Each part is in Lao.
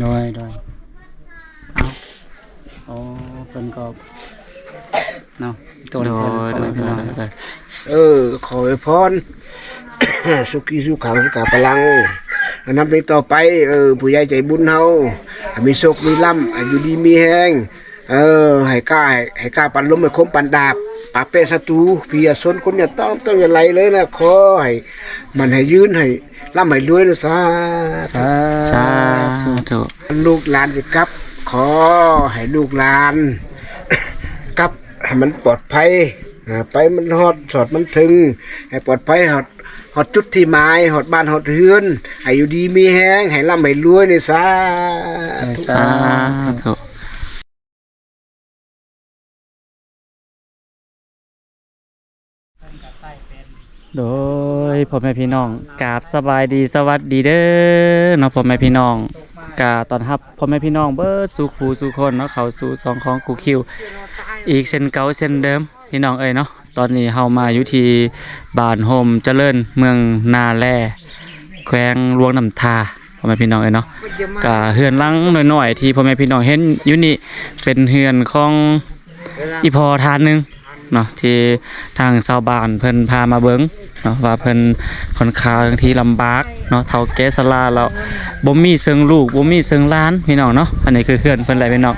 ໂດຍ ໂດຍ ເອົາ ໂອ້ ເພິ່ນກໍເນາະ ໂດຍ ໂດຍ ໂດຍ ໂດຍ ເອີ ຂໍອວຍພອນ ສຸຂີສຸຂັງ ສຸຂາພະລັງ ນັບນີ້ຕໍ່ໄປ ເອີ ຜູ້ໃຫຍ່ໃຈບຸນເຮົາ ໃຫ້ມີໂຊກມີລາບ ໃຫ້ຢູ່ດີມີແຮງ ເອີ ໃຫ້ກ້າ ໃຫ້ກ້າປັນລົມ ໃຫ້ຄົມປັນດາບ ປາບແປະສັດຕູ ພຽຊົນຄົນຢ່າຕ້ອງ ຕ້ອງຢ່າໄຫຼເລີຍນະ ຂໍໃຫ້ໝັ້ນໃຫ້ຍືນ ໃຫ້ລ່ຳໃຫ້ລວຍນະ ສາ ສາ ສາທຸ ລູກຫຼານຊິກັບ ຂໍໃຫ້ລູກຫຼານກັບໃຫ້ມັນປອດໄພ ອາ ໄປມັນຮອດສອດມັນເຖິງ ໃຫ້ປອດໄພຮອດ ຮອດຈຸດທີ່ໝາຍ ຮອດບ້ານຮອດເຮືອນ ໃຫ້ຢູ່ດີມີແຮງ ໃຫ້ລ່ຳໃຫ້ລວຍນີ້ ສາທຸ ສາທຸ. ໂດຍ ພໍ່ແມ່ພີ່ນ້ອງ ກາບສະບາຍດີ ສະຫວັດດີເດີເນາະ ພໍ່ແມ່ພີ່ນ້ອງ ກະຕ້ອນຮັບພໍ່ແມ່ພີ່ນ້ອງເບິດສູ່ຜູ້ສູ່ຄົນເນາະ ເຂົ້າສູ່ຊ່ອງຂອງຄູຄິວ ອີກເຊັ່ນເກົ່າເຊັ່ນເດີມ ພີ່ນ້ອງເອີຍເນາະ. ຕອນນີ້ເຮົາມາຢູ່ທີ່ບ້ານໂຮມຈະເລີນ ເມືອງນາແລ ແຂວງຫຼວງນ້ຳທາ ພໍ່ແມ່ພີ່ນ້ອງເອີຍເນາະ. ກະເຮືອນຫຼັງນ້ອຍໆ ທີ່ພໍ່ແມ່ພີ່ນ້ອງເຫັນຢູ່ນີ້ ເປັນເຮືອນຂອງອີ່ພໍ່ທ່ານໜຶ່ງເນາະ ທີ່ທາງຊາວບ້ານເພິ່ນພາມາເບິ່ງເນາະ ວ່າເພິ່ນຂ້ອນຂ້າງທີ່ລຳບາກເນາະ ເຖົ້າແກ່ຊະລາແລ້ວ ບໍ່ມີເຊິ່ງລູກ ບໍ່ມີເຊິ່ງຫຼານ ພີ່ນ້ອງເນາະ. ອັນນີ້ຄືເຮືອນເພິ່ນແຫຼະ ພີ່ນ້ອງ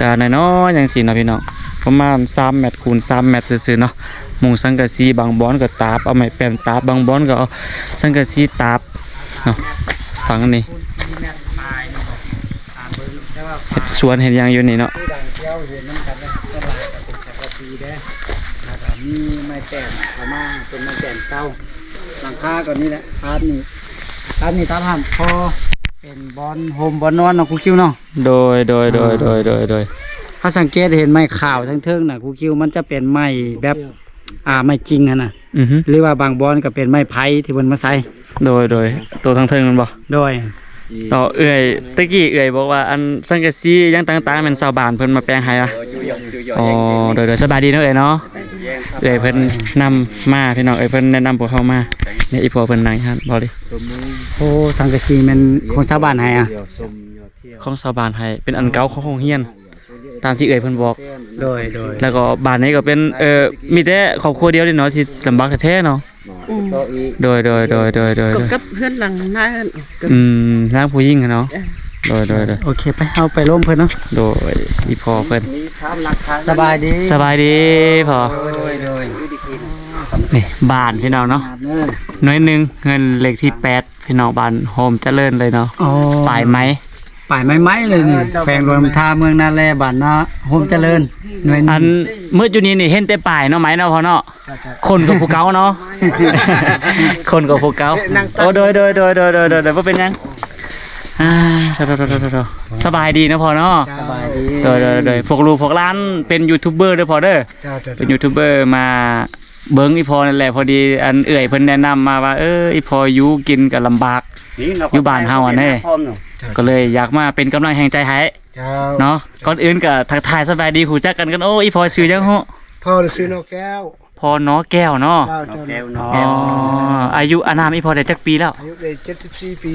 ກະນ້ອຍໆ ຈັ່ງຊີ້ເນາະ ພີ່ນ້ອງ ປະມານສາມແມັດຄູນສາມແມັດຊື່ໆເນາະ. ມຸງສັງກະສີ ບາງບ່ອນກໍຕາບ ເອົາໄມ້ແປ້ນຕາບ ບາງບ່ອນກໍເອົາສັງກະສີຕາບເນາະ. ຝັ່ງນີ້ເຮັດສວນເຮັດຫຍັງຢູ່ນີ້ເນາະ. ແລ້ວກໍມີໄມ້ແປ້ນເຂົ້າມາ ເປັນໄມ້ແປ້ນເກົ່າ. ຫຼັງຄາກໍນີ້ແຫຼະ ທາດນີ້ ທາດນີ້ ທາດຫ້າມຄໍ ເປັນບ່ອນໂຮມບ່ອນນອນເນາະ ຄູຄິວເນາະ. ໂດຍ ໂດຍ ໂດຍ ອ່າ ໂດຍ ໂດຍ ໂດຍ. ເຮົາສັງເກດເຫັນໄມ້ຂາວທາງເທິງນະ ຄູຄິວ ມັນຈະເປັນໄມ້ແບບ ອ່າ ໄມ້ຈິງຫັ້ນນະ ອືຮຶ ຫຼືວ່າບາງບ່ອນກໍເປັນໄມ້ໄຜ່ທີ່ເພິ່ນມາໃສ່. ໂດຍ ໂດຍ ໂຕທາງເທິງແມ່ນບໍ່? ໂດຍ. ເນາະ ເອື້ອຍ ຕະກີ້ເອື້ອຍບອກວ່າ ອັນສັງກະສີຫຍັງຕ່າງໆ ແມ່ນຊາວບ້ານເພິ່ນມາແປງໃຫ້ວະ? ອໍ ໂດຍ ໂດຍ ສະບາຍດີເນາະເອື້ອຍເນາະ. ເອື້ອຍເພິ່ນນຳມາ ພີ່ນ້ອງເອີຍ ເພິ່ນແນະນຳພວກເຮົາມາ. ນີ້ ອີ່ພໍ່ເພິ່ນນັ່ງຢູ່ຫັ້ນ ບໍ່ດີ. ໂອ້ ສັງກະສີແມ່ນຂອງຊາວບ້ານໃຫ້ອະ? ຂອງຊາວບ້ານໃຫ້ ເປັນອັນເກົ່າຂອງໂຮງຮຽນ ຕາມທີ່ເອື້ອຍເພິ່ນບອກ. ໂດຍ ໂດຍ. ແລ້ວກໍບ້ານນີ້ກໍເປັນ ເອີ ມີແຕ່ຄອບຄົວດຽວນີ້ເນາະ ທີ່ລຳບາກແທ້ໆເນາະ. ອືມ ໂດຍ ໂດຍ ໂດຍ ໂດຍ ໂດຍ. ກໍກັບເຮືອນຫຼັງໜ້າຫັ້ນ. ອືມ ທາງຜູ້ຍິງຫັ້ນເນາະ. ເອີ ໂດຍ ໂດຍ ໂດຍ. ໂອເຄ ໄປ ເຮົາໄປລົມເພິ່ນເນາະ. ໂດຍ ອີ່ພໍ່ເພິ່ນ. ສະບາຍດີ ສະບາຍດີພໍ່. ໂດຍ ໂດຍ. ນີ້ບ້ານ ພີ່ນ້ອງເນາະ ໜ່ວຍໜຶ່ງ ເຮືອນເລກທີແປດ ພີ່ນ້ອງ ບ້ານໂຮມຈະເລີນເລີຍເນາະ. ອໍ ປາຍໄມ້ ປາຍໄມ້ໆເລີຍນີ້. ເອີ ແຂວງຫຼວງນ້ຳທາ ເມືອງນາແລ ບ້ານນາໂຮມຈະເລີນ. ໜ່ວຍໜຶ່ງ ອັນມືດຢູ່ນີ້ນີ້ ເຫັນແຕ່ປາຍເນາະ ໄມ້ເນາະ ພໍ່ເນາະ. ເຈົ້າ ເຈົ້າ ຄົນກໍຜູ້ເກົ່າເນາະ. ຄົນກໍຜູ້ເກົ່າ. ໂອ້ ໂດຍ ໂດຍ ບໍ່ເປັນຫຍັງ. ອ່າ ໂທ ໂທ ສະບາຍດີເນາະພໍ່ເນາະ. ສະບາຍດີ. ໂດຍ ໂດຍ ໂດຍ. ພວກລູກພວກຫຼານເປັນຢູທູບເບີເດີພໍ່ເດີ. ເຈົ້າ ເຈົ້າ ເປັນຢູທູບເບີມາເບິ່ງອີ່ພໍ່ນັ້ນແຫຼະ. ພໍດີອັນເອື້ອຍເພິ່ນແນະນຳມາວ່າ ເອີ ອີ່ພໍ່ຢູ່ກິນກໍລຳບາກ ຢູ່ບ້ານເຮົາຫັ້ນເດ້ ກໍເລີຍຢາກມາເປັນກຳລັງແຮງໃຈໃຫ້. ເຈົ້າ ເນາະ. ກ່ອນອື່ນກໍທັກທາຍສະບາຍດີ ຮູ້ຈັກກັນກ່ອນ. ໂອ້ ອີ່ພໍ່ຊື່ຫຍັງເນາະ? ພໍ່ຊື່ນໍແກ້ວ. ພໍ່ນໍແກ້ວເນາະ. ເຈົ້າ ເຈົ້າ ນໍແກ້ວ. ອໍ ອາຍຸອານາມອີ່ພໍ່ໄດ້ຈັກປີແລ້ວ? ອາຍຸໄດ້ເຈັດສິບສີ່ປີ.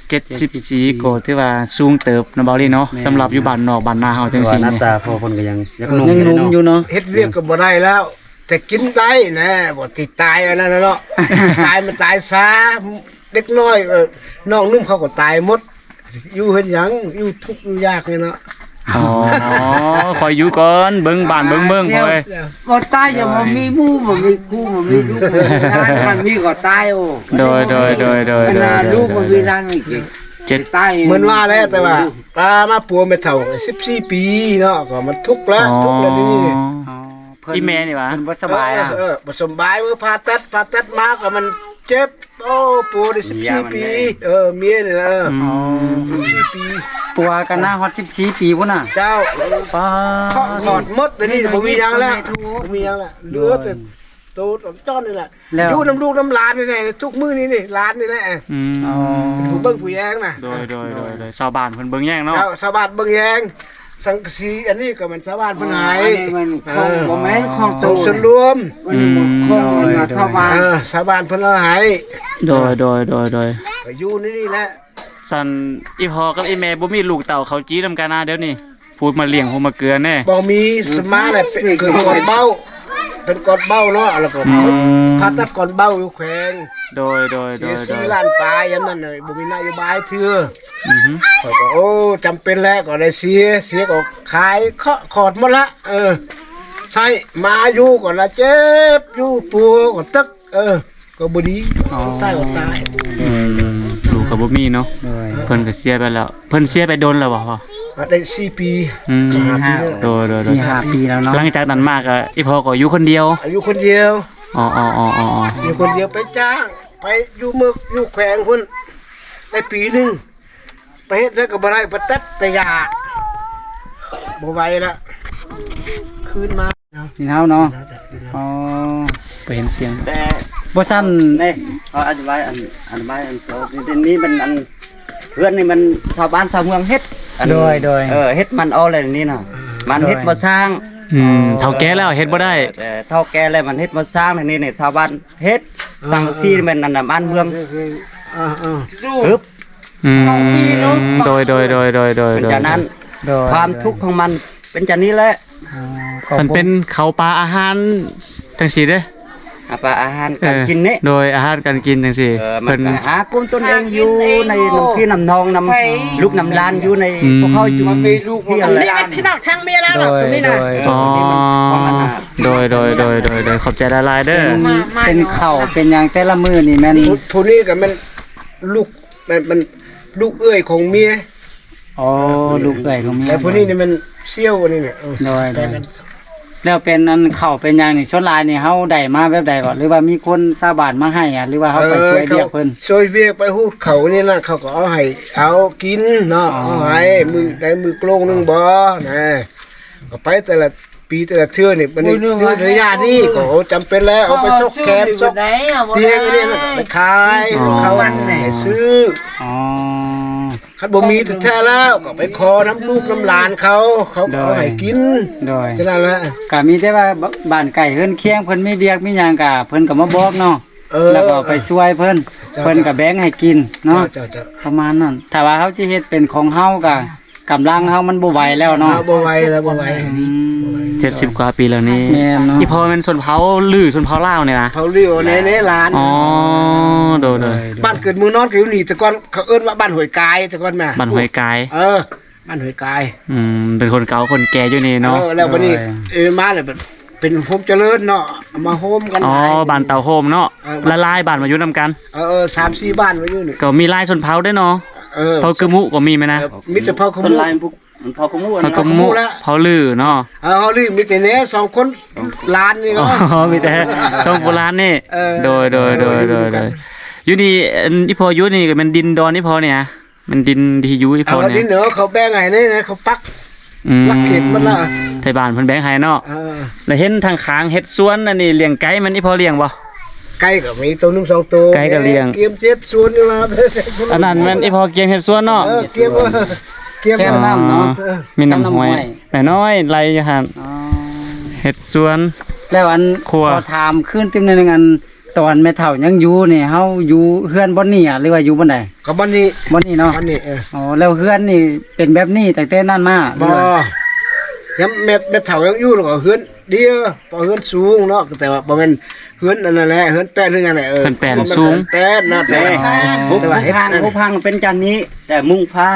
ເຈັດສິບສີ່ ກໍຖືວ່າສູງເຕີບເນາະ ເບົາລີເນາະ. ແມ່ນ. ສຳລັບຢູ່ບ້ານນອກບ້ານນາເຮົາຈັ່ງຊີ້ ແຕ່ວ່າໜ້າຕາພໍ່ເພິ່ນກໍຍັງ ຍັງໜຸ່ມ ຍັງໜຸ່ມຢູ່ເນາະ. ເຮັດວຽກກໍບໍ່ໄດ້ແລ້ວ ແຕ່ກິນໄດ້ນະ ບໍ່ຕິດຕາຍອັນນັ້ນນະເນາະ. ຕາຍມັນຕາຍຊ້າ ເດັກນ້ອຍ ເອີ ນ້ອງໜຸ່ມເຂົາກໍຕາຍໝົດ. ຢູ່ເຮັດຫຍັງ ຢູ່ທຸກຢູ່ຍາກນີ້ເນາະ. ອໍ ຂ້ອຍຢູ່ກ່ອນ ເບິ່ງບ້ານເບິ່ງເມືອງຂ້ອຍ. ບໍ່ຕາຍ ຍັງບໍ່ມີໝູ່ ບໍ່ມີຄູ່ ບໍ່ມີລູກ ບໍ່ມີຫຼານ ຄັນມີກໍຕາຍ. ໂອ້ ໂດຍ ໂດຍ ໂດຍ ໂດຍ ອັນນ່າ ໂດຍ ລູກບໍ່ມີຫຼານ ເຈັດ ຕາຍ ເໝືອນວ່າແຫຼະ. ແຕ່ວ່າປາມາປົວແມ່ເຖົ້າສິບສີ່ປີເນາະ ກໍມັນທຸກແລ້ວ. ອໍ ທຸກແລ້ວດຽວນີ້. ອໍ ອີ່ແມ່ນີ້ຫວາ ເພິ່ນບໍ່ສະບາຍ. ເອີ ເອີ ບໍ່ສະບາຍ ເອີ ຜ່າຕັດ ຜ່າຕັດມາກໍມັນເຈັບ. ໂອ້ ປົວໄດ້ສິບສີ່ປີ. ເມຍນີ້ນະ. ເອີ ເມຍນີ້ນະ. ອືມ ສິບສີ່ປີ ປົວກັນນະ ຮອດສິບສີ່ປີພຸ້ນນະ. ເຈົ້າ ປາດ ຂອດໝົດ ດຽວນີ້ບໍ່ມີຫຍັງແລ້ວ ບໍ່ມີຫຍັງແລ້ວ ເຫຼືອແຕ່ໂຕຈ້ອນນີ້ແຫຼະ. ຢູ່ນຳລູກນຳຫຼານນີ້ແຫຼະ ທຸກມື້ນີ້ນີ້ ຫຼານນີ້ແຫຼະ. ອືມ ເປັນຜູ້ເບິ່ງຜູ້ແຍງນະ. ໂດຍ ໂດຍ ໂດຍ ໂດຍ. ຊາວບ້ານເພິ່ນເບິ່ງແຍງເນາະ. ເຈົ້າ ຊາວບ້ານເບິ່ງແຍງ. ສັງກະສີອັນນີ້ກໍແມ່ນຊາວບ້ານເພິ່ນໃຫ້. ອໍ ອັນນີ້ແມ່ນຂອງ ເອີ ບໍ່ແມ່ນຂອງໂຕ ຂອງສ່ວນລວມ. ອືມ ອັນນີ້ຂອງ ໂດຍ ຊາວບ້ານ ເອີ ຊາວບ້ານເພິ່ນເອົາໃຫ້. ໂດຍ ໂດຍ ໂດຍ ໂດຍ. ກໍຢູ່ໃນນີ້ແຫຼະ. ຕອນອີ່ພໍ່ກັບອີ່ແມ່ບໍ່ມີລູກເຕົ້າເຂົ້າຈີນຳກັນນະ ດຽວນີ້ຜູ້ມາລ້ຽງ ຜູ້ມາເກືອແດ່. ບໍ່ມີ ສະມາແຫຼະ ເປັນ ເປັນກອນເບົາ ເປັນກອນເບົາເນາະ ແລ້ວກໍ ອືມ ຜ່າຕັດກອນເບົາຢູ່ແຂວງ. ໂດຍ ໂດຍ ໂດຍ ເສຍສີ່ລ້ານປາຍ ຍາມນັ້ນນະ ບໍ່ມີນະໂຍບາຍເທື່ອ. ອືຮຶ ຂ້ອຍກໍ ໂອ້ ຈຳເປັນແລ້ວ ກໍໄດ້ເສຍ ເສຍກໍຂາຍເຄາະຂອດໝົດລະ. ເອີ ໃຊ້ມາຢູ່ກໍລະເຈັບ ຢູ່ປົວກໍຕຶກ ເອີ ກໍບໍ່ດີ ອໍ ຕາຍກໍຕາຍ. ອືມ ລູກກໍບໍ່ມີເນາະ. ໂດຍ ເພິ່ນກໍເສຍໄປແລ້ວ. ເພິ່ນເສຍໄປດົນແລ້ວບໍ່ພໍ່? ກໍໄດ້ສີ່ປີ ອືມ ສີ່ຫ້າ ໂດຍ ໂດຍ ໂດຍ ສີ່ຫ້າປີແລ້ວເນາະ. ຫຼັງຈາກນັ້ນມາກໍອີ່ພໍ່ກໍຢູ່ຄົນດຽວ ຢູ່ຄົນດຽວ. ອໍ ຢູ່ຄົນດຽວ ໄປຈ້າງ ໄປຢູ່ເມືອງ ຢູ່ແຂວງພຸ້ນ ໄດ້ປີໜຶ່ງ. ໄປເຮັດແລ້ວກໍບໍ່ໄດ້ ໄປຕັດແຕ່ຢາ ບໍ່ໄຫວລະ ຄືນມາ. ເນາະ ກິນເຮົາເນາະ. ອໍ ບໍ່ເຫັນສຽງ ແຕ່ບໍ່ຊັ້ນ ນີ້ ເຮົາອະທິບາຍ ອັນ ອະທິບາຍ ອັນ ນີ້ມັນ ອັນ ເຮືອນນີ້ມັນຊາວບ້ານຊາວເມືອງເຮັດ ອັນ ໂດຍ ໂດຍ ເອີ ເຮັດມັນເອົາແລ້ວນີ້ນະ ມັນເຮັດບໍ່ສ້າງ. ອືມ ເຖົ້າແກ່ແລ້ວເຮັດບໍ່ໄດ້ ແຕ່ເຖົ້າແກ່ແລ້ວມັນເຮັດບໍ່ສ້າງ. ນີ້ ນີ້ ຊາວບ້ານເຮັດ ເອີ ສັງກະສີ ເອີ ແມ່ນອັນນະ ບ້ານເມືອງ ເອີ ເອີ ອຶບ ອືມ ໂດຍ ໂດຍ ໂດຍ ໂດຍ ໂດຍ ເປັນຈັ່ງນັ້ນ ໂດຍ ຄວາມທຸກຂອງມັນເປັນຈັ່ງນີ້ແຫຼະ. ອໍ ມັນເປັນເຂົ້າປາອາຫານຈັ່ງຊີ້ເດ້ ຫາປາອາຫານການກິນນີ້ ເອີ ໂດຍ ອາຫານການກິນຈັ່ງຊີ້ ເອີ ມັນ ເພິ່ນກໍຫາກຸ້ມຕົນເອງຢູ່ໃນນ້ຳພີ່ນ້ຳນອງ ນຳ ໃຜ ລູກນຳຫຼານຢູ່ໃນ ອືມ ພວກເຮົາຢູ່ ມັນມີລູກ ພີ່ ອັນ ນີ້ ຫຼານ ພີ່ນ້ອງທາງເມຍລາວ ໂດຍ ໂດຍ ໂດຍ ຂອງມັນນະ ໂດຍ ໂດຍ ໂດຍ ໂດຍ ຂອບໃຈຫຼາຍໆເດີ. ເປັນ ເປັນເຂົ້າເປັນຫຍັງແຕ່ລະມື້ນີ້ແມ່ນ ຜູ້ ຜູ້ນີ້ກໍແມ່ນລູກ ແມ່ນ ແມ່ນລູກເອື້ອຍຂອງເມຍ. ອໍ ເອີ ລູກເອື້ອຍຂອງເມຍ ແຕ່ຜູ້ນີ້ນີ້ແມ່ນສ່ຽວອັນນີ້ນະ. ເອີ ໂດຍ ໂດຍ ແລ້ວເປັນອັນເຂົ້າເປັນຫຍັງນີ້ ສ່ວນຫຼາຍນີ້ເຮົາໄດ້ມາແບບໃດເກາະ ຫຼືວ່າມີຄົນຊາວບ້ານມາໃຫ້ ຫຼືວ່າເຮົາໄປ ເອີ ຊ່ວຍວຽກເພິ່ນ? ເຂົາຊ່ວຍວຽກໄປຮູດເຂົ້ານີ້ນະ ເຂົາກໍເອົາໃຫ້ ເອົາກິນເນາະ. ອໍ ເອົາໃຫ້ ມື້ໃດມື້ໂກລງໜຶ່ງບໍ່ນະ ກໍໄປແຕ່ລະ ປີແຕ່ລະເທື່ອນີ້ ບັດນີ້ ໂອ້ຍ ເທື່ອລະຍະນີ້ກໍ ໂອ້ ຈຳເປັນແລ້ວ ເອົາໄປຊອກແຄມ ຊອກຕຽງອັນນີ້ນະ ໄປຂາຍ ອໍ ເຂົ້າ ໃຫ້ຊື້. ອໍ ຄັນບໍ່ມີແທ້ໆແລ້ວກໍໄປຂໍນຳລູກນຳຫຼານເຂົາ ເຂົາກໍເອົາໃຫ້ກິນ. ໂດຍ ແຄ່ນັ້ນແຫຼະ ກໍມີແຕ່ວ່າ ບ- ບ້ານໃກ້ເຮືອນຄຽງ ເພິ່ນມີວຽກມີຫຍັງກໍ ເພິ່ນກໍມາບອກເນາະ. ເອີ ແລ້ວກໍໄປຊ່ວຍເພິ່ນ ເຈົ້າ ເພິ່ນກໍແບ່ງໃຫ້ກິນເນາະ. ເຈົ້າ ເຈົ້າ ເຈົ້າ ປະມານນັ້ນ. ຖ້າວ່າເຮົາຈະເຮັດເປັນຂອງເຮົາກໍ ກຳລັງເຮົາມັນບໍ່ໄຫວແລ້ວເນາະ. ເຮົາບໍ່ໄຫວແລ້ວ ບໍ່ໄຫວ. ອືມ ເຈັດສິບກວ່າປີແລ້ວນີ້. ແມ່ນເນາະ. ອີ່ພໍ່ແມ່ນຊົນເຜົ່າລື ຊົນເຜົ່າລາວນີ້ນະ? ເຜົ່າລື ໃນ ໃນຫຼານ. ອໍ ໂດຍ ໂດຍ ໂດຍ ໂດຍ. ບ້ານເກີດເມືອງນອນກໍຢູ່ນີ້ ແຕ່ກ່ອນເຂົາເອີ້ນວ່າບ້ານຫ້ວຍກາຍ ແຕ່ກ່ອນນະ. ບ້ານຫ້ວຍກາຍ. ເອີ ບ້ານຫ້ວຍກາຍ. ອືມ ເປັນຄົນເກົ່າຄົນແກ່ຢູ່ນີ້ເນາະ. ເອີ ແລ້ວບັດນີ້ ໂດຍ ເອີ ມາແລ້ວບັດ ເປັນໂຮມຈະເລີນເນາະ ເອົາມາໂຮມກັນ. ອໍ ຫຼາຍ ບ້ານເຕົ້າໂຮມເນາະ. ເອີ ຫຼາຍໆບ້ານມາຢູ່ນຳກັນ. ເອີ ເອີ ສາມສີ່ບ້ານມາຢູ່ນີ້ ກໍມີຫຼາຍຊົນເຜົ່າເດ້ເນາະ. ເອີ ເຜົ່າກຶມຸກໍມີແມ່ນນະ? ເອີ ມີແຕ່ເຜົ່າກຶມຸ ສ່ວນຫຼາຍພວກ ເຜົ່າກຶມຸ ເຜົ່າກຶມຸ ເຜົ່າລືເນາະ. ເອີ ເຜົ່າລືມີແຕ່ແນ່ສອງຄົນຫຼານນີ້ເນາະ. ອໍ ມີແຕ່ສອງຄົນຫຼານນີ້. ເອີ ໂດຍ ໂດຍ ໂດຍ ໂດຍ ຢູ່ນີ້ ອັນ ອີ່ພໍ່ຢູ່ນີ້ກໍແມ່ນດິນດອນອີ່ພໍ່ນີ້ນະ? ມັນດິນທີ່ຢູ່ອີ່ພໍ່ນີ້ ເອົາດິນເນາະ ເຂົາແບ່ງໃຫ້ເດ້ ເຂົາປັກ ອືມ ຫຼັກເຂດໝົດລະ ໄທບ້ານເພິ່ນແບ່ງໃຫ້ເນາະ. ເອີ ແລ້ວເຫັນທາງຂ້າງເຮັດສວນ ອັນນີ້ລ້ຽງໄກ່ ແມ່ນອີ່ພໍ່ລ້ຽງບໍ່? ໄກ່ກໍມີໂຕໜຶ່ງສອງໂຕ ໄກ່ກໍລ້ຽງ ກຽມເຮັດສວນນີ້ວ່າ. ອັນນັ້ນແມ່ນອີ່ພໍ່ກຽມເຮັດສວນເນາະ. ເອີ ກຽມ ກຽມນ້ຳເນາະ. ເອີ ມີນ້ຳຫ້ວຍນ້ອຍໆໄຫຼຢູ່ຫັ້ນ. ອໍ ເຮັດສວນ. ແລ້ວອັນ ຂໍຖາມຄືນຕື່ມໜ້ອຍໜຶ່ງ ອັນ ຕອນແມ່ເຖົ້າຍັງຢູ່ນີ້ ເຮົາຢູ່ເຮືອນບ່ອນນີ້ ຫຼືວ່າຢູ່ບ່ອນໃດ? ກໍບ່ອນນີ້ ບ່ອນນີ້ເນາະ. ບ່ອນນີ້ ເອີ ອໍ ແລ້ວເຮືອນນີ້ເປັນແບບນີ້ຕັ້ງແຕ່ນັ້ນມາ ບໍ່ ຫຼືວ່າ ຍັງແມ່ ແມ່ເຖົ້າຍັງຢູ່ ແລ້ວກໍເຮືອນດຽວ ເພາະເຮືອນສູງເນາະ ແຕ່ວ່າບໍ່ແມ່ນເຮືອນອັນນັ້ນແຫຼະ ເຮືອນແປ້ນ ເຮືອນຫຍັງແຫຼະ. ເອີ ເຮືອນແປ້ນສູງ ເຮືອນແປ້ນນະ ແຕ່ວ່າ ໂອ້ ແຕ່ວ່າເຮັດ ພູພັງເປັນຈັ່ງນີ້ ແຕ່ມຸງຟ້າ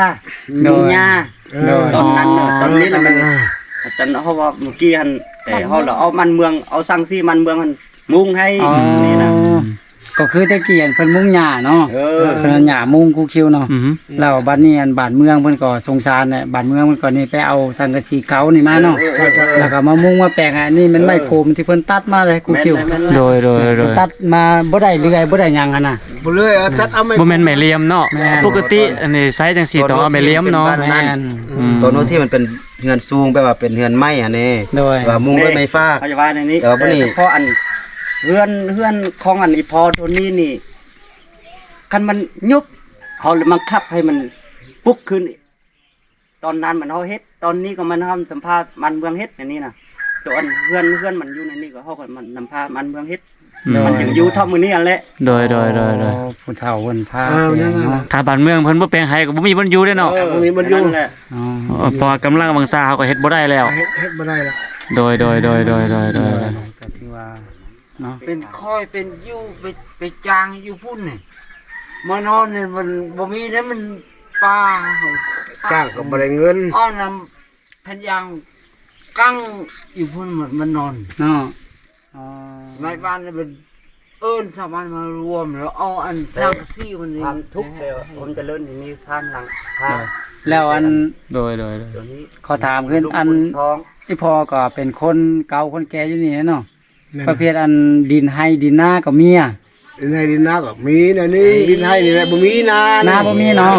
ໂດຍ ມຸງຫຍ້າ. ເອີ ຕອນນັ້ນເນາະ ອໍ ຕອນນີ້ລະມັນ ອໍ ຕອນເຮົາເວົ້າມື້ກີ້ຫັ້ນ ແຕ່ເຮົາລະເອົາມັນເມືອງ ເອົາສັງກະສີມັນເມືອງຫັ້ນ ມຸງໃຫ້ ອໍ ນີ້ນະ. ກໍຄືແຕ່ກີ້ຫັ້ນເພິ່ນມຸງຫຍ້າເນາະ. ເອີ ເພິ່ນເອົາຫຍ້າມຸງຄູຄິວເນາະ. ອືຮຶ ແລ້ວບັດນີ້ອັນບ້ານເມືອງເພິ່ນກໍສົງສານແຫຼະ ບ້ານເມືອງເພິ່ນກໍນີ້ໄປເອົາສັງກະສີເກົ່ານີ້ມາເນາະ. ເອີ ເອີ ເອີ ແລ້ວກໍມາມຸງມາແປງໃຫ້. ອັນນີ້ແມ່ນໄມ້ໂຄມທີ່ເພິ່ນຕັດມາເລີຍຄູຄິວ. ໂດຍ ໂດຍ ໂດຍ ເພິ່ນຕັດມາບໍ່ໄດ້ເລື່ອຍບໍ່ໄດ້ຫຍັງຫັ້ນນະ. ບໍ່ເລື່ອຍ ເອົາຕັດເອົາໄມ້ ບໍ່ແມ່ນໄມ້ຫຼຽມເນາະ. ແມ່ນ ປົກກະຕິອັນນີ້ໃຊ້ຈັ່ງຊີ້ຕ້ອງເອົາໄມ້ຫຼຽມເນາະ. ແມ່ນ ອືມ ຕອນໂນ້ນທີ່ມັນເປັນ ເຮືອນສູງ ແບບວ່າເປັນເຮືອນໄມ້ຫັ້ນເດ້. ໂດຍ ແຕ່ວ່າມຸງດ້ວຍໄມ້ຟາກ. ເຂົາຈະວ່າແນວນີ້ ແຕ່ວ່າບັດນີ້ ເພາະອັນເຮືອນ ເຮືອນຂອງອັນອີ່ພໍ່ໂທນີ້ນີ້ ຄັນມັນຍຸບ ເຮົາລະບັງຄັບໃຫ້ມັນປຸກຄືນ. ຕອນນັ້ນມັນເຮົາເຮັດ ຕອນນີ້ກໍມັນເຮົານຳພາບ້ານເມືອງເຮັດ ອັນນີ້ນະ. ໂຕອັນເຮືອນ ເຮືອນມັນຢູ່ໃນນີ້ກໍເຮົາກໍນຳພາບ້ານເມືອງເຮັດ. ໂດຍ ມັນຈຶ່ງຢູ່ເທົ່າມື້ນີ້ຫັ້ນແຫຼະ. ໂດຍ ໂດຍ ໂດຍ ໂດຍ ໂອ້ ຜູ້ເຖົ້າເພິ່ນພາ ເອີ ແປງເນາະ ຖ້າບ້ານເມືອງເພິ່ນບໍ່ແປງໃຫ້ກໍບໍ່ມີບ່ອນຢູ່ເດ້ເນາະ. ເອີ ບໍ່ມີບ່ອນຢູ່ ນັ້ນແຫຼະ. ອໍ ເພາະວ່າກຳລັງວັງຊາເຮົາກໍເຮັດບໍ່ໄດ້ແລ້ວ ເຮັດ ເຮັດບໍ່ໄດ້ແລ້ວ. ໂດຍ ໂດຍ ໂດຍ ໂດຍ ໂດຍ ໂດຍ ກໍຖືວ່າເນາະ ເປັນຂ້ອຍເປັນຢູ່ໄປ ໄປຈ້າງຢູ່ພຸ້ນນີ້ ມານອນນີ້ມັນບໍ່ມີເດ້ ມັນປ່າ ຈ້າງກໍບໍ່ໄດ້ເງິນ ອ້ອນນຳ ເພິ່ນຍ່າງກັງຢູ່ພຸ້ນ ມັນ ມັນນອນເນາະ. ອໍ ນາຍບ້ານເພິ່ນເອີ້ນຊາວບ້ານມາລວມ ແລ້ວເອົາອັນສັງກະສີມັນນີ້ ຄວາມທຸກແລ້ວ ຄວາມຈະເລີນນີ້ມີສາມຫຼັງຄາ. ແລ້ວອັນ ໂດຍ ໂດຍ ໂດຍ ຂໍຖາມຄືອັນ ອີ່ພໍ່ກໍເປັນຄົນເກົ່າຄົນແກ່ຢູ່ນີ້ແຫຼະເນາະ. ແມ່ນ ປະເພດອັນດິນໄຮ່ດິນນາກໍມີອະ? ດິນໄຮ່ດິນນາກໍມີແນວນີ້ ເອີ ດິນໄຮ່ນີ້ແຫຼະບໍ່ມີນາ ນາບໍ່ມີເນາະ.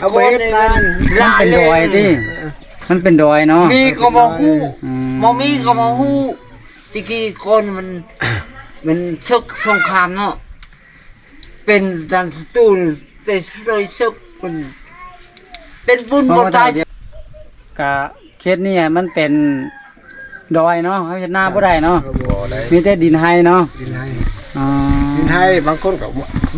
ເຮົາບໍ່ເຮັດນາ ມັນເປັນດອຍຕິ ມັນເປັນດອຍເນາະ. ມີກໍບໍ່ຮູ້ ອືມ ບໍ່ມີກໍບໍ່ຮູ້. ແຕ່ກີ້ກ່ອນມັນ ມັນເສິກສົງຄາມເນາະ ເປັນດັນສະຕູນ ແຕ່ໄດ້ເສິກ ມັນເປັນບຸນບໍ່ຕາຍ. ກະເຂດນີ້ມັນເປັນດອຍເນາະ ເຮົາເຮັດນາບໍ່ໄດ້ເນາະ ບໍ່ໄດ້ ມີແຕ່ດິນໄຮ່ເນາະ ດິນໄຮ່. ອໍ ດິນໄຮ່ ບາງຄົນກໍ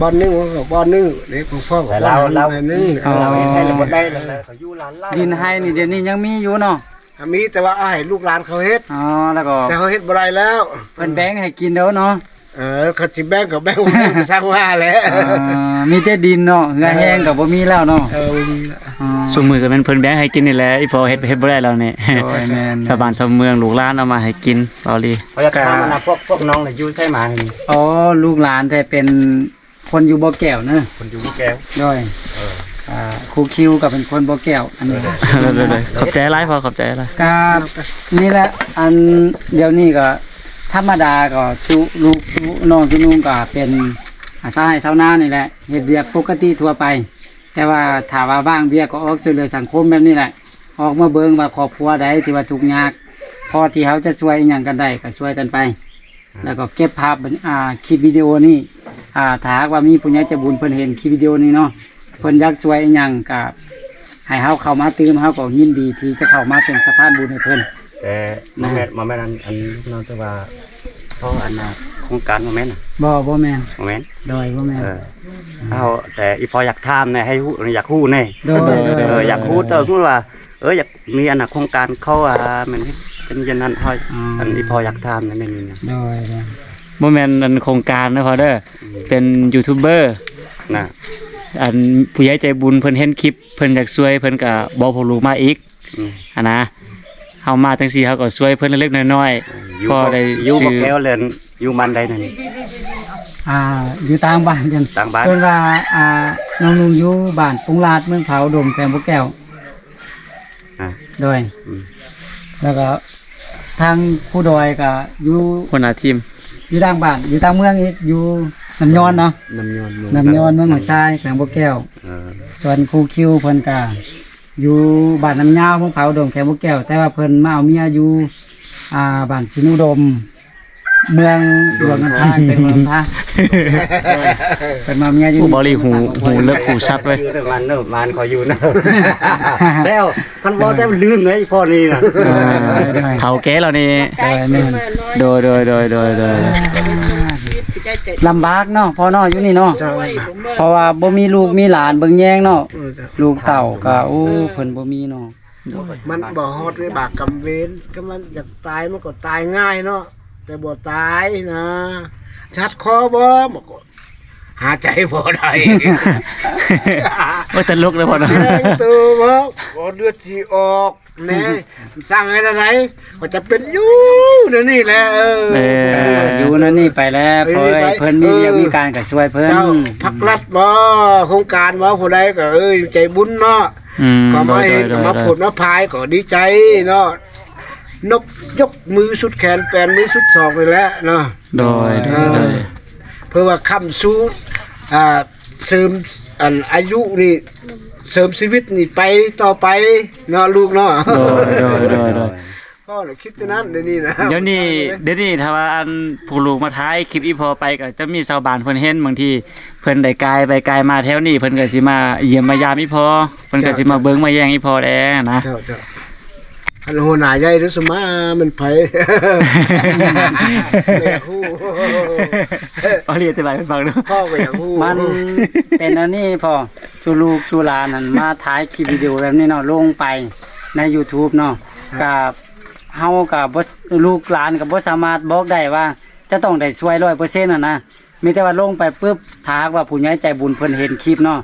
ບ່ອນໜຶ່ງ ບ່ອນໜຶ່ງເດ້ ບາງພໍ່ກໍບ່ອນໜຶ່ງ. ອໍ ເຮັດໄຮ່ແລ້ວບໍ່ໄດ້ແລ້ວ ເຂົາຢູ່ລານລາວ. ດິນໄຮ່ນີ້ດຽວນີ້ຍັງມີຢູ່ເນາະ? ອ່າ ມີ ແຕ່ວ່າເອົາໃຫ້ລູກຫຼານເຂົາເຮັດ. ອໍ ແລ້ວກໍ ແຕ່ເຮົາເຮັດບໍ່ໄດ້ແລ້ວ ເພິ່ນແບ່ງໃຫ້ກິນແລ້ວເນາະ. ເອີ ຄັນຊິແບ່ງກໍແບ່ງບໍ່ໄດ້ ຊ່າງວ່າແຫຼະ. ອໍ ມີແຕ່ດິນເນາະ ເຫື່ອແຮງກໍບໍ່ມີແລ້ວເນາະ. ເອີ ບໍ່ມີແລ້ວ. ອໍ ຊຸມື້ກໍແມ່ນເພິ່ນແບ່ງໃຫ້ກິນນີ້ແຫຼະ ອີ່ພໍ່ເຮັດ ເຮັດບໍ່ໄດ້ແລ້ວນີ້. ໂດຍ ແມ່ນ ຊາວບ້ານຊາວເມືອງ ລູກຫຼານເອົາມາໃຫ້ກິນ ເບົາລີ. ເຂົາຢາກຖາມ ເອີ ອັນນ່າ ພວກ ພວກນ້ອງນີ້ຢູ່ໃສມານີ້? ອໍ ລູກຫຼານແຕ່ເປັນ ຄົນຢູ່ບໍ່ແກ້ວເນາະ. ຄົນຢູ່ບໍ່ແກ້ວ. ໂດຍ ເອີ ອ່າ ຄູຄິວກໍເປັນຄົນບໍ່ແກ້ວ ອັນນີ້. ໂດຍ ໂດຍ ໂດຍ ຂອບໃຈຫຼາຍພໍ່ ຂອບໃຈຫຼາຍ. ກໍນີ້ແຫຼະ ອັນດຽວນີ້ກໍທຳມະດາ ກໍຈຸລູກຈຸນ້ອງຈຸນຸ່ງ ກໍເປັນ ອາ ຊາວໄຮ່ຊາວນານີ້ແຫຼະ ເຮັດວຽກປົກກະຕິທົ່ວໄປ. ແຕ່ວ່າຖ້າວ່າວ່າງວຽກ ກໍອອກຊ່ວຍເຫຼືອສັງຄົມແບບນີ້ແຫຼະ ອອກມາເບິ່ງວ່າຄອບຄົວໃດທີ່ວ່າທຸກຍາກ ພໍທີ່ເຮົາຈະຊ່ວຍອີ່ຫຍັງກັນໄດ້ ກໍຊ່ວຍກັນໄປ. ແລ້ວກໍເກັບພາບ ອ່າ ຄລິບວິດີໂອນີ້ ອ່າ ຖ້າຫາກວ່າມີຜູ້ໃຫຍ່ໃຈບຸນເພິ່ນເຫັນຄລິບວິດີໂອນີ້ເນາະ ເພິ່ນຢາກຊ່ວຍອີ່ຫຍັງກໍໃຫ້ເຮົາເຂົ້າມາຕື່ມ ເຮົາກໍຍິນດີທີ່ຈະເຂົ້າມາເປັນສະພານບຸນໃຫ້ເພິ່ນ. ແຕ່ບໍ່ແມ່ນ ບໍ່ແມ່ນອັນ ອັນນ້ອງ ແຕ່ວ່າເພາະອັນນ່າ ໂຄງການບໍ່ແມ່ນນະ? ບໍ່ ບໍ່ແມ່ນ. ບໍ່ແມ່ນ? ໂດຍ ບໍ່ແມ່ນ. ເອີ ເຮົາ ແຕ່ອີ່ພໍ່ຢາກຖາມແດ່ ໃຫ້ຮູ້ ຢາກຮູ້ແດ່. ໂດຍ ໂດຍ ເອີ ຢາກຮູ້ເຕີມວ່າ ເອີ ຢາກມີອັນນ່າ ໂຄງການເຂົາ ອ່າ ແມ່ນເຮັດຈັ່ງຊັ້ນຫັ້ນ ເຮົາ ອັນນີ້ພໍ່ຢາກຖາມນັ້ນນີ້ນະ. ໂດຍ ໂດຍ ບໍ່ແມ່ນອັນໂຄງການນະພໍ່ເດີ ອືມ ເປັນຢູທູບເບີນະ. ອັນຜູ້ໃຫຍ່ໃຈບຸນເພິ່ນເຫັນຄລິບ ເພິ່ນຢາກຊ່ວຍ ເພິ່ນກະບອກພວກລູກມາອີກ ອືມ ຫັ້ນນະ. ເຮົາມາຈັ່ງຊີ້ ເຮົາກໍຊ່ວຍເພິ່ນເລັກໆນ້ອຍໆ ເອີ ພໍໄດ້ ຢູ່ບໍ່ແກ້ວແລ້ວ ຢູ່ບ້ານໃດນັ້ນ? ອ່າ ຢູ່ຕ່າງບ້ານກັນ ຕ່າງບ້ານ. ເພິ່ນວ່າ ອ່າ ນ້ອງນຸ່ງຢູ່ບ້ານປຸງລາດ ເມືອງຜາອຸດົມ ແຂວງບໍ່ແກ້ວ. ອ່າ ໂດຍ ອືມ ແລ້ວກໍທາງຜູ້ດອຍກໍຢູ່ ຫົວໜ້າທີມ ຢູ່ຕ່າງບ້ານ ຢູ່ຕ່າງເມືອງອີກ ຢູ່ນ້ຳຍອນເນາະ ນ້ຳຍອນ ນ້ຳຍອນ ເມືອງຫ້ວຍຊາຍ ແຂວງບໍ່ແກ້ວ. ເອີ ສ່ວນຄູຄິວເພິ່ນກໍຢູ່ບ້ານນ້ຳຍາວ ເມືອງຜາອຸດົມ ແຂວງບໍ່ແກ້ວ ແຕ່ວ່າເພິ່ນມາເອົາເມຍຢູ່ ອ່າ ບ້ານສິນອຸດົມ ເມືອງຫຼວງນ້ຳທາ ແຂວງຫຼວງນ້ຳທາ. ເພິ່ນມາເມຍຢູ່ ຜູ້ບໍລິຫູ ຫູເລິກຫູຊັບເລີຍ. ມານເນີ ມານຂໍຢູ່ນະ ແລ້ວຄັນເວົ້າແຕ່ລືມເລີຍ ພໍ່ນີ້ນະ. ອ່າ ເຖົ້າແກ່ແລ້ວນີ້. ໂດຍ ໂດຍ ໂດຍ ໂດຍ ໂດຍ ໂດຍ ອ່າ ລຳບາກເນາະ ພໍ່ເນາະ ຢູ່ນີ້ເນາະ. ເຈົ້າ ເພາະວ່າບໍ່ມີລູກມີຫຼານເບິ່ງແຍງເນາະ. ເອີ ເຈົ້າ ລູກເຕົ້າກໍ ໂອ້ ເພິ່ນບໍ່ມີເນາະ. ມັນບໍ່ຮອດວິບາກກຳເວນ ກໍມັນຢາກຕາຍ ມັນກໍຕາຍງ່າຍເນາະ ແຕ່ບໍ່ຕາຍນະ ຮັດຄໍບໍ່ ມັນກໍຫາຍໃຈບໍ່ໄດ້. ໂອ້ຍ ຕະຫຼົກເລີຍພໍ່ເນາະ. ແຍງໂຕບໍ່ ບໍ່ເລືອດຊິອອກແນ່ ສ້າງໃຫ້ແນວໃດ ກໍຈະເປັນຢູ່ແນວນີ້ແຫຼະ. ເອີ ເອີ ຢູ່ແນວນີ້ໄປແລ້ວ ເອີ ພໍ່ເອີຍ ເພິ່ນມີວຽກມີການກໍຊ່ວຍເພິ່ນ. ເຈົ້າ ພັກລັດບໍ່ ໂຄງການບໍ່ ຜູ້ໃດກໍ ເອີ ໃຈບຸນເນາະ. ອືມ ກໍມາເຫັນ ໂດຍ ໂດຍ ກໍມາ ໂດຍ ໂພດມາພາຍກໍດີໃຈເນາະ ນົບຍົກມືສຸດແຂນ ແປນມືສຸດສອງນີ້ແຫຼະເນາະ. ໂດຍ ໂດຍ ເອີ ເພື່ອວ່າຄ້ຳຊູ ອ່າ ເສີມ ອັນ ອາຍຸນີ້ ເສີມຊີວິດນີ້ໄປຕໍ່ໄປເນາະ ລູກເນາະ. ໂດຍ ໂດຍ ໂດຍ ໂດຍ ພໍ່ລະຄິດແຕ່ນັ້ນ ດຽວນີ້ນະ. ດຽວນີ້ ດຽວນີ້ຖ້າວ່າອັນຜູ້ລູກມາຖ່າຍຄລິບອີ່ພໍ່ໄປ ກໍຈະມີຊາວບ້ານເພິ່ນເຫັນ ບາງທີເພິ່ນໄດ້ກາຍໄປກາຍມາແຖວນີ້ ເພິ່ນກໍຊິມາຢ້ຽມມາຢາມອີ່ພໍ່ ເພິ່ນກໍຊິມາເບິ່ງມາແຍງອີ່ພໍ່ແດ່ນະ. ເຈົ້າ ເຈົ້າ. ຄັນຫົວໜ້າໃຫຍ່ເດ້ ສະມາແມ່ນໃຜ ກໍຢາກຮູ້ ເອົາ ລີອະທິບາຍໃຫ້ຟັງດູ ພໍ່ກໍຢາກຮູ້ ມັນເປັນອັນນີ້ພໍ່ ສູ່ລູກສູ່ຫຼານຫັ້ນມາຖ່າຍຄລິບວິດີໂອແບບນີ້ເນາະ ລົງໄປໃນຢູທູບເນາະ ກະ ເຮົາກະບໍ່ ລູກຫຼານກະບໍ່ສາມາດບອກໄດ້ວ່າ ຈະຕ້ອງໄດ້ຊ່ວຍຮ້ອຍເປີເຊັນຫັ້ນນະ ມີແຕ່ວ່າລົງໄປປຶບ ຖ້າຫາກວ່າຜູ້ໃຫຍ່ໃຈບຸນເພິ່ນເຫັນຄລິບເນາະ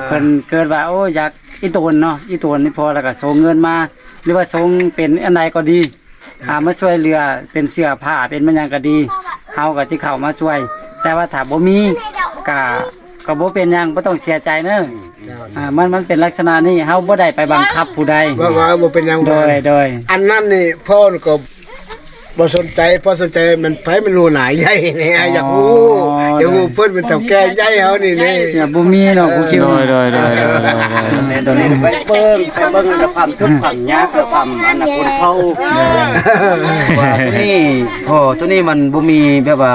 ເພິ່ນເກີດວ່າ ໂອ້ ຢາກອີ່ຕົນເນາະ ອີ່ຕົນນີ້ພໍ ແລ້ວກໍສົ່ງເງິນມາ ຫຼືວ່າສົ່ງເປັນອັນໃດກໍດີ ອ່າ ມາຊ່ວຍເຫຼືອ ເປັນເສື້ອຜ້າ ເປັນແມ່ນຫຍັງກໍດີ ເຮົາກໍຊິເຂົ້າມາຊ່ວຍ ແຕ່ວ່າຖ້າບໍ່ມີ ກະ ກໍບໍ່ເປັນຫຍັງ ບໍ່ຕ້ອງເສຍໃຈເນີ ອ່າ ມັນ ມັນເປັນລັກສະນະນີ້ ເຮົາບໍ່ໄດ້ໄປບັງຄັບຜູ້ໃດ ວ່າ ວ່າບໍ່ເປັນຫຍັງ ໂດຍ ໂດຍ ອັນນັ້ນນີ້ພໍ່ກໍບໍ່ສົນໃຈ ພໍ່ສົນໃຈແມ່ນໃຜ ແມ່ນຫົວໜ້າໃຫຍ່ນີ້ ຢາກຮູ້ ຢາກຮູ້ເພິ່ນເປັນເຖົ້າແກ່ໃຫຍ່ເຮົານີ້ເດ້ ບໍ່ມີເນາະ ຜູ້ຄິວ ໂດຍ ໂດຍ ໂດຍ ໂດຍ ໂດຍ ແຕ່ຕອນນີ້ໄປເບິ່ງ ໄປເບິ່ງຄວາມທຸກຄວາມຍາກ ຄວາມອັນນະຄົນເຖົ້າ ວ່າຕົວນີ້ ພໍ່ ຕົວນີ້ມັນບໍ່ມີແບບວ່າ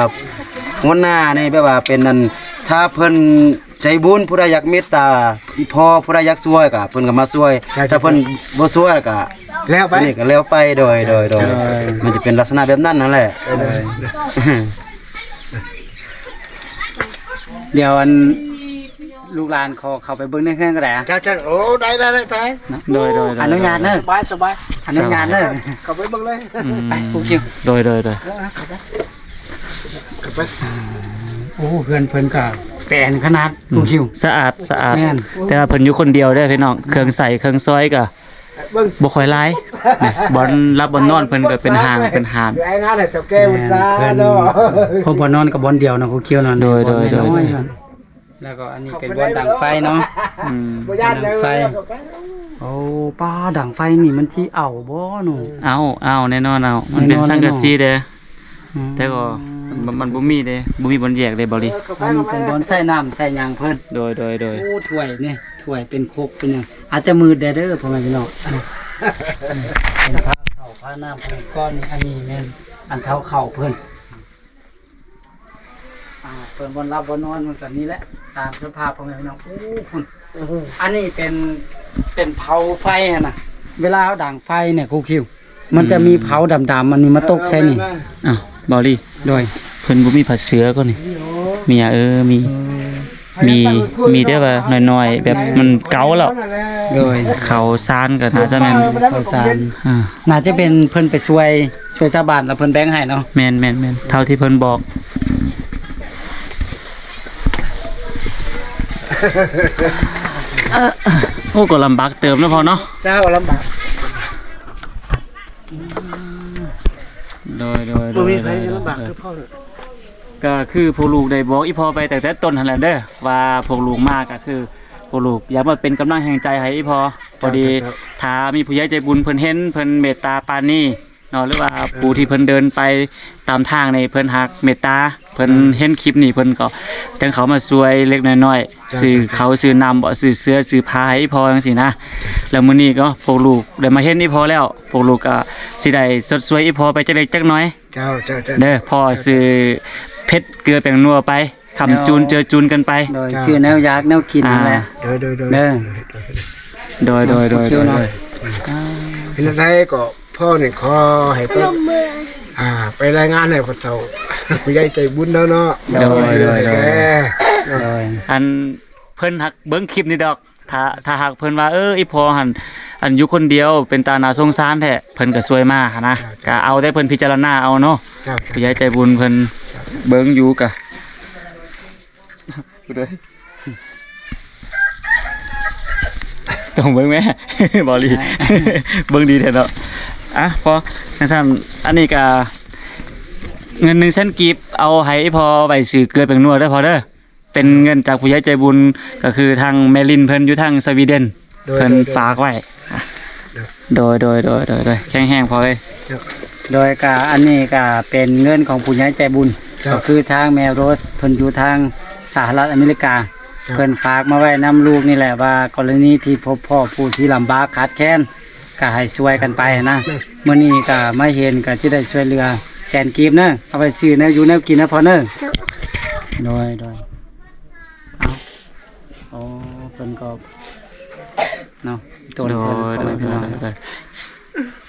ຫົວໜ້ານີ້ແບບວ່າເປັນອັນ ຖ້າເພິ່ນໃຈບຸນ ຜູ້ໃດຢາກເມດຕາອີ່ພໍ່ ຜູ້ໃດຢາກຊ່ວຍກະເພິ່ນກະມາຊ່ວຍ ຖ້າເພິ່ນບໍ່ຊ່ວຍກະແລ້ວໄປ ນີ້ກະແລ້ວໄປ ໂດຍ ໂດຍ ໂດຍ ມັນຈະເປັນລັກສະນະແບບນັ້ນຫັ້ນແຫຼະ ດຽວອັນ ລູກຫຼານຂໍເຂົ້າໄປເບິ່ງໃນເຮືອນກໍໄດ້ ເຈົ້າ ເຈົ້າ ໂອ້ ໄດ້ ໄດ້ ໄດ້ ໄດ້ ໂດຍ ໂດຍ ໂດຍ ອະນຸຍາດເນີ ສະບາຍ ສະບາຍ ອະນຸຍາດເນີ ເຂົ້າໄປເບິ່ງເລີຍ ອືມ ໄປ ຜູ້ຄິວ ໂດຍ ໂດຍ ໂດຍ ເອີ ເຂົ້າໄປ ເຂົ້າໄປ ໂອ້ ເຮືອນເພິ່ນກໍແປນຂະໜາດ ອືມ ຜູ້ຄິວ ສະອາດ ສະອາດ ແມ່ນ ແຕ່ວ່າເພິ່ນຢູ່ຄົນດຽວເດີພີ່ນ້ອງ ເຄື່ອງໃຊ້ເຄື່ອງສອຍກໍ ເບິ່ງ ບໍ່ຄ່ອຍຫຼາຍ ນີ້ ບ່ອນຫຼັບບ່ອນນອນເພິ່ນກໍເປັນຫ້າງເປັນຮ້ານ ລາຍງານໃຫ້ເຖົ້າແກ່ເພິ່ນຊະເນາະ ເພາະບ່ອນນອນກໍບ່ອນດຽວເນາະ ຜູ້ຂຽວເນາະ ໂດຍ ໂດຍ ໂດຍ ແລ້ວກໍອັນນີ້ເປັນບ່ອນດັງໄຟເນາະ ອືມ ບໍ່ຢ້ານເດີ ດັງໄຟ ໂອ້ ປ້າ ດັງໄຟນີ້ມັນຊິເອົາບໍ່ເນາະ ເອົາ ເອົາແນ່ນອນເອົາ ມັນເປັນສັງກະສີເດ້ ອືມ ແຕ່ກໍມັນ ມັນບໍ່ມີເດ້ ບໍ່ມີບ່ອນແຍກເດ້ ເບົາລີ ອັນນີ້ເປັນບ່ອນໃສ່ນ້ຳໃສ່ຫຍັງເພິ່ນ ໂດຍ ໂດຍ ໂດຍ ໂອ້ ຖ້ວຍນີ້ ຖ້ວຍເປັນຄົກເປັນຫຍັງ ອາດຈະມືດແດ່ເດີພໍ່ແມ່ພີ່ນ້ອງ ເປັນພາເຂົ້າພານ້ຳເພິ່ນ ກ້ອນນີ້ ອັນນີ້ແມ່ນອັນເທົ້າເຂົ້າເພິ່ນ ອ່າ ສ່ວນບ່ອນຫຼັບບ່ອນນອນມັນກໍນີ້ແຫຼະ ຕາມສະພາບພໍ່ແມ່ພີ່ນ້ອງ ໂອ້ ພຸ້ນ ອັນນີ້ເປັນ ເປັນເຜົາໄຟຫັ້ນນະ ເວລາເຮົາດັງໄຟນີ້ ຄູຄິວ ມັນຈະມີເຜົາດຳໆ ອັນນີ້ມາຕົກໃສ່ນີ້ ອ້າວ ເບົາລີ ໂດຍ ເພິ່ນບໍ່ມີຜ້າເສື້ອກໍນີ້ ມີຫຍັງ ເອີ ມີ ເອີ ມີ ມີແຕ່ວ່ານ້ອຍໆ ແບບມັນເກົ່າແລ້ວ ໂດຍ ເຂົ້າສານກໍໜ້າຈະແມ່ນ ເຂົ້າສານ ອ່າ ໜ້າຈະເປັນເພິ່ນໄປຊ່ວຍ ຊ່ວຍຊາວບ້ານແລ້ວເພິ່ນແບ່ງໃຫ້ເນາະ ແມ່ນໆໆ ເທົ່າທີ່ເພິ່ນບອກ ໂອ້ ກໍລຳບາກເຕີບເນາະພໍ່ເນາະ ເຈົ້າ ລຳບາກ ໂດຍ ໂດຍ ບໍ່ມີໃຜລຳບາກຄືພໍ່ ກໍຄືພວກລູກໄດ້ບອກອີ່ພໍ່ໄປຕັ້ງແຕ່ຕົ້ນຫັ້ນແຫຼະເດີ ວ່າພວກລູກມາກໍຄືພວກລູກຢາກມາເປັນກຳລັງແຮງໃຈໃຫ້ອີ່ພໍ່ ພໍດີ ເຈົ້າ ເຈົ້າ ຖ້າມີຜູ້ໃຫຍ່ໃຈບຸນເພິ່ນເຫັນ ເພິ່ນເມດຕາປານນີ້ເນາະ ຫຼືວ່າ ເອີ ຜູ້ທີ່ເພິ່ນເດີນໄປຕາມທາງນີ້ ເພິ່ນຫາກເມດຕາ ເພິ່ນ ເອີ ເຫັນຄລິບນີ້ ເພິ່ນກໍຈັ່ງເຂົ້າມາຊ່ວຍເລັກໆນ້ອຍໆ ເຈົ້າ ຊື້ເຂົ້າ ເຈົ້າ ຊື້ນ້ຳບໍ ຊື້ເສື້ອ ຊື້ຜ້າໃຫ້ອີ່ພໍ່ຈັ່ງຊີ້ນະ ແລ້ວມື້ນີ້ກໍພວກລູກໄດ້ມາເຫັນອີ່ພໍ່ແລ້ວ ພວກລູກກໍຊິໄດ້ຊົດຊ່ວຍອີ່ພໍ່ໄປຈັກເລັກຈັກນ້ອຍ ເຈົ້າ ເຈົ້າ ເຈົ້າ ເດີ ພໍ່ ເຈົ້າ ຊື້ເຜັດເກືອແປ້ງນົວໄປ ຄ້ຳຈູນເຈືອຈູນກັນໄປ ໂດຍ ເຈົ້າ ຊື້ແນວຢາກແນວກິນຫັ້ນແຫຼະ ອ່າ ໂດຍ ໂດຍ ໂດຍ ເດີ ໂດຍ ໂດຍ ໂດຍ ໂດຍ ໂດຍ ອ່າ ເປັນຈັ່ງໃດກໍພໍ່ນີ້ຂໍໃຫ້ໄປ ອ່າ ໄປລາຍງານໃຫ້ພໍ່ເຖົ້າຜູ້ໃຫຍ່ໃຈບຸນເຮົາເນາະ ໂດຍ ໂດຍ ໂດຍ ເອີ ໂດຍ ອັນເພິ່ນຫາກເບິ່ງຄລິບນີ້ດອກ ຖ້າ ຖ້າຫາກເພິ່ນວ່າ ເອີ ອີ່ພໍ່ຫັ້ນ ອັນ ຢູ່ຄົນດຽວ ເປັນຕາໜ້າສົງສານແທ້ ເພິ່ນກໍຊ່ວຍມາຫັ້ນນະ ເຈົ້າ ເຈົ້າ ກໍເອົາແຕ່ເພິ່ນພິຈາລະນາເອົາເນາະ ເຈົ້າ ເຈົ້າ ຜູ້ໃຫຍ່ໃຈບຸນເພິ່ນ ເຈົ້າ ເບິ່ງຢູ່ກະ ຕ້ອງເບິ່ງແມ້ ເບົາລີ ເບິ່ງດີແທ້ເນາະ ອ່ະ ພໍ ຈັ່ງຊັ້ນ ອັນນີ້ກະເງິນໜຶ່ງແສນກີບ ເອົາໃຫ້ພໍ່ໄວ້ຊື້ເກືອແປ້ງນົວເດີພໍ່ເດີ. ເປັນເງິນຈາກຜູ້ໃຫຍ່ໃຈບຸນ ກໍຄືທາງແມ່ລິນເພິ່ນຢູ່ທາງສະວີເດັນ ໂດຍ ເພິ່ນ ໂດຍ ໂດຍ ຝາກໄວ້ ໂດຍ ໂດຍ ໂດຍ ໂດຍ ໂດຍ ໂດຍ ແຂງແຮງພໍ່ເອີຍ ໂດຍ ກະອັນນີ້ກະເປັນເງິນຂອງຜູ້ໃຫຍ່ໃຈບຸນ ເຈົ້າ ກໍຄືທາງແມ່ໂຣສ ເພິ່ນຢູ່ທາງສະຫະລັດອາເມລິກາ ເຈົ້າ ເພິ່ນຝາກມາໄວ້ນຳລູກນີ້ແຫຼະວ່າ ກໍລະນີທີ່ພົບພໍ້ຜູ້ທີ່ລຳບາກຂາດແຄນ ກໍໃຫ້ຊ່ວຍກັນໄປຫັ້ນນະ ມື້ນີ້ກໍມາເຫັນກໍຈະໄດ້ຊ່ວຍເຫຼືອແສນກີບເນີ ເອົາໄປຊື້ແນວຢູ່ແນວກິນນະພໍ່ເນີ ໂດຍ ໂດຍ ເອົາ ໂອ້ ເພິ່ນກໍເນາະ ໂຕນເພິ່ນ ໂດຍ ໂດຍ ໂດຍ ໂດຍ ໂດຍ ໂດຍ ໂດຍ.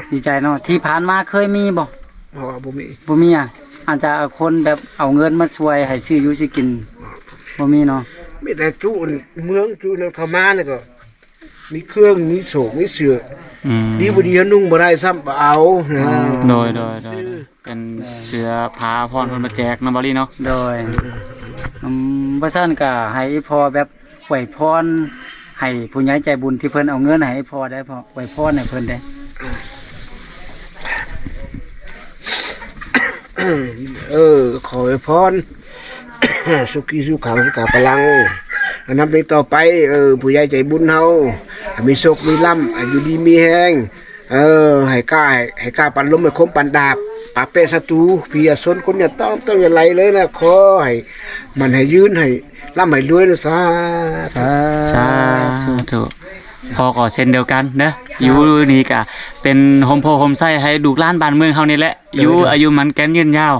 ະ ດີໃຈເນາະ. ທີ່ຜ່ານມາເຄີຍມີບໍ່? ບໍ່ ບໍ່ມີ ບໍ່ມີ. ອາ ອາດຈະເອົາຄົນແບບເອົາເງິນມາຊ່ວຍໃຫ້ຊື້ຢູ່ຊື້ກິນ ບໍ່ມີເນາະ. ມີແຕ່ຈຸອັນເມືອງຈຸນັ້ນເຂົ້າມານີ້ກໍ ມີເຄື່ອງ ມີໂສກ ມີເສື້ອ ອືມ ດີບໍ່ດີເຮົານຸ່ງບໍ່ໄດ້ຊ້ຳ ບໍ່ເອົານະ. ໂດຍ ໂດຍ ໂດຍ ເປັນເສື້ອຜ້າອາພອນເພິ່ນມາແຈກເນາະ ບ່າວລີເນາະ. ໂດຍ ອືມ ອືມ ອືມ ບໍ່ຊັ້ນກໍໃຫ້ອີ່ພໍ່ແບບອວຍພອນໃຫ້ຜູ້ໃຫຍ່ໃຈບຸນທີ່ເພິ່ນເອົາເງິນໃຫ້ອີ່ພໍ່ໄດ້ພໍ່ ອວຍພອນໃຫ້ເພິ່ນໄດ້. ເອີ ຂໍອວຍພອນ ສຸຂີສຸຂັງ ສຸຂາພະລັງ ນັບນີ້ຕໍ່ໄປ ເອີ ຜູ້ໃຫຍ່ໃຈບຸນເຮົາ ໃຫ້ມີໂຊກມີລາບ ໃຫ້ຢູ່ດີມີແຮງ ເອີ ໃຫ້ກ້າ ໃຫ້ກ້າປານລົມ ໃຫ້ຄົມປານດາບ ປາແປະສັດຕູ ພຽຊົນຄົນຢ່າຕ້ອງ ຕ້ອງຢ່າໄຫຼເລີຍນະ. ຂໍໃຫ້ໝັ້ນໃຫ້ຍືນ ໃຫ້ລ່ຳໃຫ້ລວຍນະ. ສາ ສາທຸ ພໍ່ກໍເຊັ່ນດຽວກັນເດີ ຢູ່ນີ້ກະເປັນຮົ່ມໂພຮົ່ມໄຊໃຫ້ລູກຫຼານບ້ານເມືອງເຮົານີ້ແຫຼະ ຢູ່ອາຍຸໝັ້ນແກ່ນຍືນຍາວ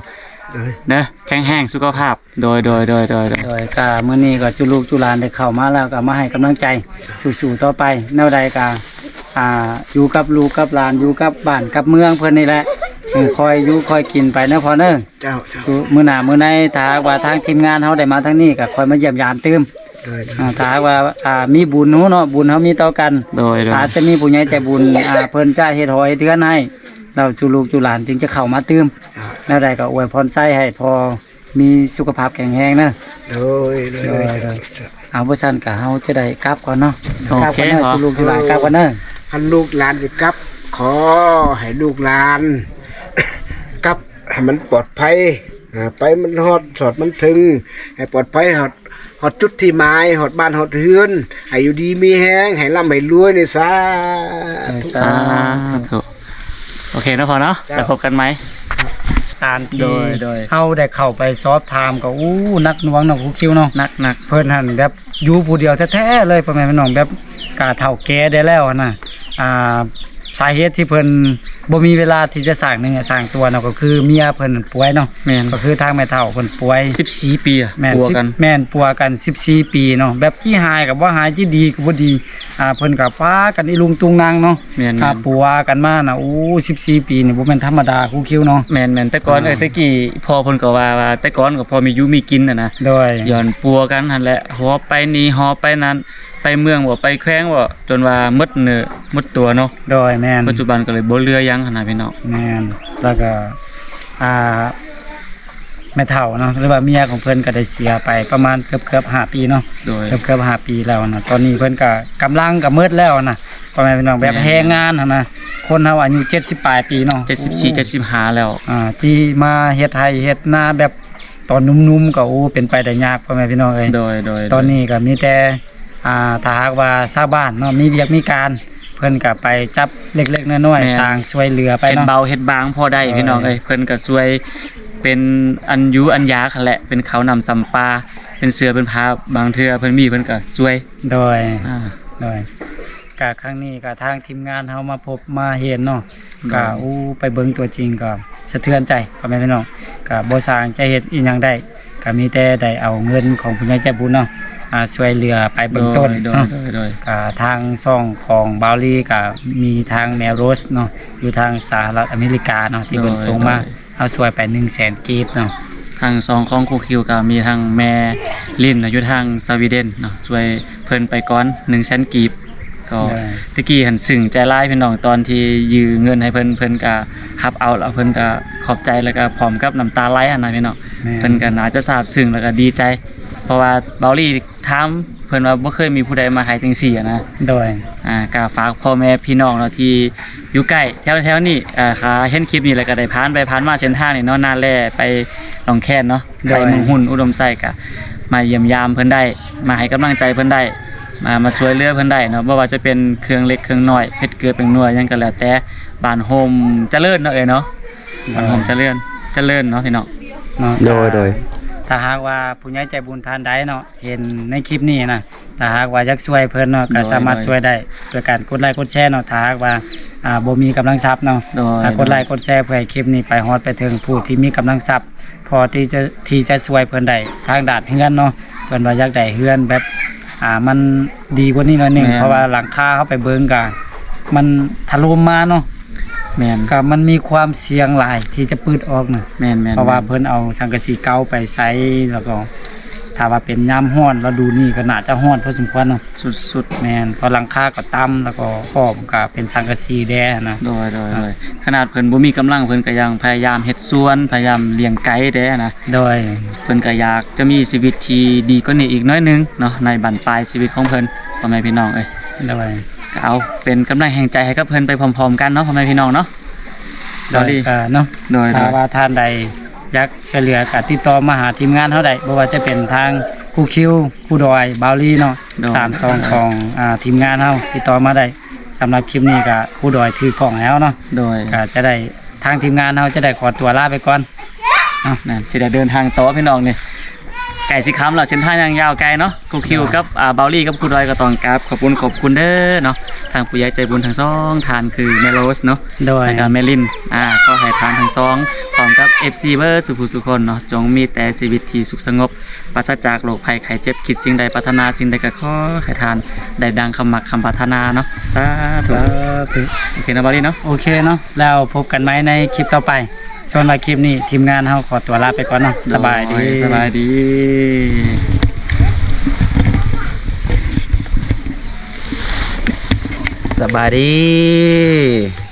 ເດີ ແຂງແຮງສຸຂະພາບ. ໂດຍ ໂດຍ ໂດຍ ໂດຍ ໂດຍ ກະມື້ນີ້ກໍຈຸລູກຈຸຫຼານໄດ້ເຂົ້າມາແລ້ວ ກໍມາໃຫ້ກຳລັງໃຈ ສູ້ໆຕໍ່ໄປ. ແນວໃດກໍ ອ່າ ຢູ່ກັບລູກກັບຫຼານ ຢູ່ກັບບ້ານກັບເມືອງເພິ່ນນີ້ແຫຼະ ເອີ ຄ່ອຍຢູ່ຄ່ອຍກິນໄປເດີພໍ່ເດີ. ເຈົ້າ ເຈົ້າ ມື້ໜ້າມື້ໃນ ຖ້າຫາກວ່າທາງທີມງານເຮົາໄດ້ມາທາງນີ້ ກໍຄ່ອຍມາຢ້ຽມຢາມຕື່ມ. ໂດຍ ໂດຍ ອ່າ ຖ້າຫາກວ່າ ອ່າ ມີບຸນເຮົາເນາະ ບຸນເຮົາມີຕໍ່ກັນ. ໂດຍ ໂດຍ ອາດຈະມີຜູ້ໃຫຍ່ໃຈບຸນ ອ່າ ເພິ່ນຈະເຮັດຫໍເຮັດເຮືອນໃຫ້ ແລ້ວຈຸລູກຈຸຫຼານຈຶ່ງຈະເຂົ້າມາຕື່ມ. ອ່າ ແນວໃດກໍອວຍພອນໄຊໃຫ້ພໍ່ມີສຸຂະພາບແຂງແຮງເດີ. ໂດຍ ໂດຍ ໂດຍ ໂດຍ ໂດຍ ເອົາ ບໍ່ຊັ້ນກໍເຮົາຈະໄດ້ກັບກ່ອນເນາະ. ໂອເຄ ກັບກ່ອນເດີ ເນາະ ຈຸລູກຈຸຫຼານ ເອີ ກັບກ່ອນເດີ. ຄັນລູກຫຼານຊິກັບ ຂໍໃຫ້ລູກຫຼານກັບໃຫ້ມັນປອດໄພ ອ່າ ໄປມັນຮອດສອດມັນເຖິງ ໃຫ້ປອດໄພຮອດ ຮອດຈຸດທີ່ໝາຍ ຮອດບ້ານຮອດເຮືອນ ໃຫ້ຢູ່ດີມີແຮງ ໃຫ້ລ່ຳໃຫ້ລວຍເດີ. ສາທຸ ສາທຸ. ໂອເຄເນາະພໍ່ເນາະ ເຈົ້າ ແລ້ວພົບກັນໃໝ່. ຕາມທີ່ ໂດຍ ໂດຍ ເຮົາໄດ້ເຂົ້າໄປສອບຖາມກໍ ໂອ້ ໜັກໜ່ວງເນາະ ຄູຄິວເນາະ. ໜັກ ໜັກ ເພິ່ນຫັ້ນແບບຢູ່ຜູ້ດຽວແທ້ໆເລີຍ ພໍ່ແມ່ພີ່ນ້ອງ ແບບກະເຖົ້າແກ່ໄດ້ແລ້ວຫັ້ນນະ. ອ່າ ສາເຫດທີ່ເພິ່ນບໍ່ມີເວລາທີ່ຈະສ້າງເນື້ອສ້າງຕົວເນາະ ກໍຄືເມຍເພິ່ນປ່ວຍເນາະ. ແມ່ນ ກໍຄືທາງແມ່ເຖົ້າເພິ່ນປ່ວຍສິບສີ່ປີ ແມ່ນ ປົວກັນ ສິບ ແມ່ນ ປົວກັນສິບສີ່ປີເນາະ ແບບຈີ່ຮ້າຍກໍບໍ່ຮ້າຍ ຈີ່ດີກໍບໍ່ດີ. ອ່າ ເພິ່ນກໍພາກັນອີລຸງຕຸງນັງເນາະ. ແມ່ນ ຖ້າປົວກັນມານະ ໂອ້ ສິບສີ່ປີນີ້ບໍ່ແມ່ນທຳມະດາ ຄູຄິວເນາະ. ແມ່ນໆ ແຕ່ກ່ອນ ອ່າ ເອີຍ ແຕ່ກີ້ພໍ່ເພິ່ນກໍວ່າ ວ່າແຕ່ກ່ອນກໍພໍມີຢູ່ມີກິນຫັ້ນນະ. ໂດຍ ຍ້ອນປົວກັນຫັ້ນແຫຼະ ຫອບໄປນີ້ຫອບໄປນັ້ນ ໄປເມືອງບໍ່ ໄປແຂວງບໍ່ ຈົນວ່າໝົດເນື້ອໝົດຕົວເນາະ. ໂດຍ ແມ່ນ ປັດຈຸບັນກໍເລີຍບໍ່ເຫຼືອຫຍັງຫັ້ນນະພີ່ນ້ອງ. ແມ່ນ ແລ້ວກໍ ອ່າ ແມ່ເຖົ້າເນາະ ຫຼືວ່າເມຍຂອງເພິ່ນກໍໄດ້ເສຍໄປປະມານເກືອບໆຫ້າປີເນາະ. ໂດຍ ເກືອບໆຫ້າປີແລ້ວນະ. ຕອນນີ້ເພິ່ນກໍກຳລັງກໍໝົດແລ້ວນະ ພໍ່ແມ່ພີ່ນ້ອງ ແບບ ແມ່ນ ແຮງງານຫັ້ນນະ. ຄົນເຮົາອາຍຸເຈັດສິບປາຍປີເນາະ ເຈັດສິບສີ່ ເຈັດສິບຫ້າແລ້ວ ອ່າ ທີ່ມາເຮັດໄຮ່ເຮັດນາແບບຕອນໜຸ່ມໆກໍ ໂອ້ ເປັນໄປໄດ້ຍາກ ພໍ່ແມ່ພີ່ນ້ອງເອີຍ. ໂດຍ ໂດຍ ຕອນນີ້ກໍມີແຕ່ ອ່າ ຖ້າຫາກວ່າຊາວບ້ານເນາະ ມີວຽກມີການ ເພິ່ນກໍໄປຈັບເລັກໆນ້ອຍໆ ແມ່ນ ຕ່າງຊ່ວຍເຫຼືອໄປເນາະ ເຮັດເບົາເຮັດບາງພໍໄດ້ ໂດຍ ພີ່ນ້ອງເອີຍ. ເພິ່ນກໍຊ່ວຍເປັນອັນຢູ່ອັນຢາກຫັ້ນແຫຼະ ເປັນເຂົ້ານ້ຳຊຳປາ ເປັນເສື້ອເປັນຜ້າ ບາງເທື່ອເພິ່ນມີເພິ່ນກໍຊ່ວຍ. ໂດຍ ອ່າ ໂດຍ ກະຄັ້ງນີ້ກະທາງທີມງານເຮົາມາພົບມາເຫັນເນາະ ໂດຍ ກະ ໂອ້ ໄປເບິ່ງຕົວຈິງກໍສະເທືອນໃຈ ພໍ່ແມ່ພີ່ນ້ອງ. ກະບໍ່ສ້າງຈະເຮັດອີ່ຫຍັງໄດ້ ກະມີແຕ່ໄດ້ເອົາເງິນຂອງຜູ້ໃຫຍ່ໃຈບຸນເນາະ ອ່າ ຊ່ວຍເຫຼືອໄປເບື້ອງຕົ້ນເນາະ. ໂດຍ ໂດຍ ໂດຍ ກະທາງຊ່ອງຂອງບ່າວລີກະມີທາງແມ່ໂຣສເນາະ ຢູ່ທາງສະຫະລັດອາເມລິກາເນາະ ທີ່ເພິ່ນ ໂດຍ ສົ່ງມາ ໂດຍ ເຮົາຊ່ວຍໄປໜຶ່ງແສນກີບເນາະ. ທາງຊ່ອງຂອງຄູຄິວກໍມີທັງແມ່ລິນເນາະ ຢູ່ທາງສະວີເດັນເນາະ ຊ່ວຍເພິ່ນໄປກ່ອນໜຶ່ງແສນກີບ. ກໍ ໂດຍ ແຕ່ກີ້ຫັ້ນຊຶ້ງໃຈຫຼາຍພີ່ນ້ອງ ຕອນທີ່ຍື່ເງິນໃຫ້ເພິ່ນ ເພິ່ນກໍຮັບເອົາ ແລ້ວເພິ່ນກໍຂອບໃຈ ແລ້ວກໍພ້ອມກັບນ້ຳຕາໄຫຼຫັ້ນນະພີ່ນ້ອງ. ແມ່ນ ເພິ່ນກໍໜ້າຈະຊາບຊຶ້ງ ແລ້ວກໍດີໃຈ ເພາະວ່າເບົາລີຖາມເພິ່ນວ່າບໍ່ເຄີຍມີຜູ້ໃດມາໃຫ້ຈັ່ງຊີ້ຫັ້ນນະ. ໂດຍ ອ່າ ກໍຝາກພໍ່ແມ່ພີ່ນ້ອງເນາະ ທີ່ຢູ່ໃກ້ແຖວໆນີ້ ອ່າ ຖ້າເຫັນຄລິບນີ້ແລ້ວກໍໄດ້ຜ່ານໄປຜ່ານມາເສັ້ນທາງນີ້ເນາະ ນາແລໄປໜອງແຄນເນາະ ໂດຍ ໄປເມືອງຮຸນ ອຸດົມໄຊ ກໍມາຢ້ຽມຢາມເພິ່ນໄດ້ ມາໃຫ້ກຳລັງໃຈເພິ່ນໄດ້ ມາ ມາຊ່ວຍເຫຼືອເພິ່ນໄດ້ເນາະ ບໍ່ວ່າຈະເປັນເຄື່ອງເລັກເຄື່ອງນ້ອຍ ເຜັດເກືອເປັງນົວຫຍັງກໍແລ້ວແຕ່ ບ້ານໂຮມຈະເລີນເນາະເອີຍເນາະ. ໂດຍ ບ້ານໂຮມຈະເລີນ ຈະເລີນເນາະພີ່ນ້ອງເນາະ. ໂດຍ ໂດຍ ຖ້າຫາກວ່າຜູ້ໃຫຍ່ໃຈບຸນທ່ານໃດເນາະ ເຫັນໃນຄລິບນີ້ນະ ຖ້າຫາກວ່າຢາກຊ່ວຍເພິ່ນເນາະ ກໍ ໂດຍ ສາມາດ ໂດຍ ຊ່ວຍໄດ້ໂດຍການກົດໄລກົດແຊເນາະ. ຖ້າຫາກວ່າ ອ່າ ບໍ່ມີກຳລັງຊັບເນາະ ໂດຍ ອ່າ ກົດໄລ ໂດຍ ກົດແຊເພື່ອໃຫ້ຄລິບນີ້ໄປຮອດໄປເຖິງຜູ້ທີ່ມີກຳລັງຊັບ ພໍທີ່ຈະ ທີ່ຈະຊ່ວຍເພິ່ນໄດ້ທາງດ້ານເຮືອນເນາະ. ເພິ່ນວ່າຢາກໄດ້ເຮືອນແບບ ອ່າ ມັນດີກວ່ານີ້ໜ້ອຍໜຶ່ງ ແມ່ນ ເພາະວ່າຫຼັງຄາເຮົາໄປເບິ່ງກະ ມັນຖະຫຼົ່ມມາເນາະ. ແມ່ນ ກະມັນມີຄວາມສ່ຽງຫຼາຍທີ່ຈະປືດອອກນະ. ແມ່ນໆໆ ເພາະວ່າເພິ່ນເອົາສັງກະສີເກົ່າໄປໃສ່ ແລ້ວກໍຖ້າວ່າເປັນຍາມຮ້ອນລະດູນີ້ກໍໜ້າຈະຮ້ອນພໍສົມຄວນເນາະ. ສຸດໆ ແມ່ນ ເພາະຫຼັງຄາກໍຕ່ຳ ແລ້ວກໍອ້ອມກໍເປັນສັງກະສີແດ່ນະ. ໂດຍໆໆ ອ່າ ຂະໜາດເພິ່ນບໍ່ມີກຳລັງ ເພິ່ນກໍຍັງພະຍາຍາມເຮັດສວນ ພະຍາຍາມລ້ຽງໄກ່ແດ່ນະ. ໂດຍ ເພິ່ນກໍຢາກຈະມີຊີວິດທີ່ດີກວ່ານີ້ອີກໜ້ອຍໜຶ່ງເນາະ ໃນບັ້ນປາຍຊີວິດຂອງເພິ່ນ ພໍ່ແມ່ພີ່ນ້ອງເອີຍ. ໂດຍ ກໍເອົາເປັນກຳລັງແຮງໃຈໃຫ້ກັບເພິ່ນໄປພ້ອມໆກັນເນາະ ພໍ່ແມ່ພີ່ນ້ອງເນາະ. ໂດຍ ກໍເນາະ ໂດຍໆ ຖ້າວ່າທ່ານໃດຢາກຊ່ວຍເຫຼືອກໍຕິດຕໍ່ມາຫາທີມງານເຮົາໄດ້ ບໍ່ວ່າຈະເປັນທາງຄູຄິວ ຄູດອຍ ບ່າວລີເນາະ. ໂດຍ ສາມຊ່ອງຂອງ ອ່າ ທີມງານເຮົາຕິດຕໍ່ມາໄດ້. ສຳລັບຄລິບນີ້ກໍຄູດອຍຖືກ້ອງແລ້ວເນາະ. ໂດຍ ກໍຈະໄດ້ ທາງທີມງານເຮົາຈະໄດ້ຂໍຕົວລາໄປກ່ອນເນາະ. ແມ່ນ ຊິໄດ້ເດີນທາງຕໍ່ພີ່ນ້ອງນີ້ ໃກ້ຊິຄ່ຳແລ້ວ ເສັ້ນທາງຍັງຍາວໄກເນາະ. ຄູຄິວ ໂດຍ ກັບ ອ່າ ບ່າວລີກັບຄູດອຍກໍຕ້ອງກາບຂອບຄຸນ ຂອບຄຸນເດີເນາະ ທາງຜູ້ໃຫຍ່ໃຈບຸນທັງສອງທ່ານ ຄືແມ່ໂຣສເນາະ. ໂດຍ ແລ້ວກໍແມ່ລິນ ອ່າ ຂໍໃຫ້ທ່ານທັງສອງ ພ້ອມກັບເອັຟຊີເບິດສູ່ຜູ້ສູ່ຄົນເນາະ ຈົ່ງມີແຕ່ຊີວິດທີ່ສຸກສະຫງົບ ປາສະຈາກໂລກໄພໄຂ້ເຈັບ ຄິດສິ່ງໃດປາດຖະໜາສິ່ງໃດກໍຂໍໃຫ້ທ່ານໄດ້ດັ່ງຄຳມັກຄຳປາດຖະໜາເນາະ. ສາທຸ ສາທຸ. ໂອເຄເນາະ ບ່າວລີເນາະ. ໂອເຄເນາະ ແລ້ວພົບກັນໃໝ່ໃນຄລິບຕໍ່ໄປ. ສ່ວນວ່າຄລິບນີ້ທີມງານເຮົາຂໍຕົວລາໄປກ່ອນເນາະ. ໂດຍ ສະບາຍດີ ສະບາຍດີ ສະບາຍດີ.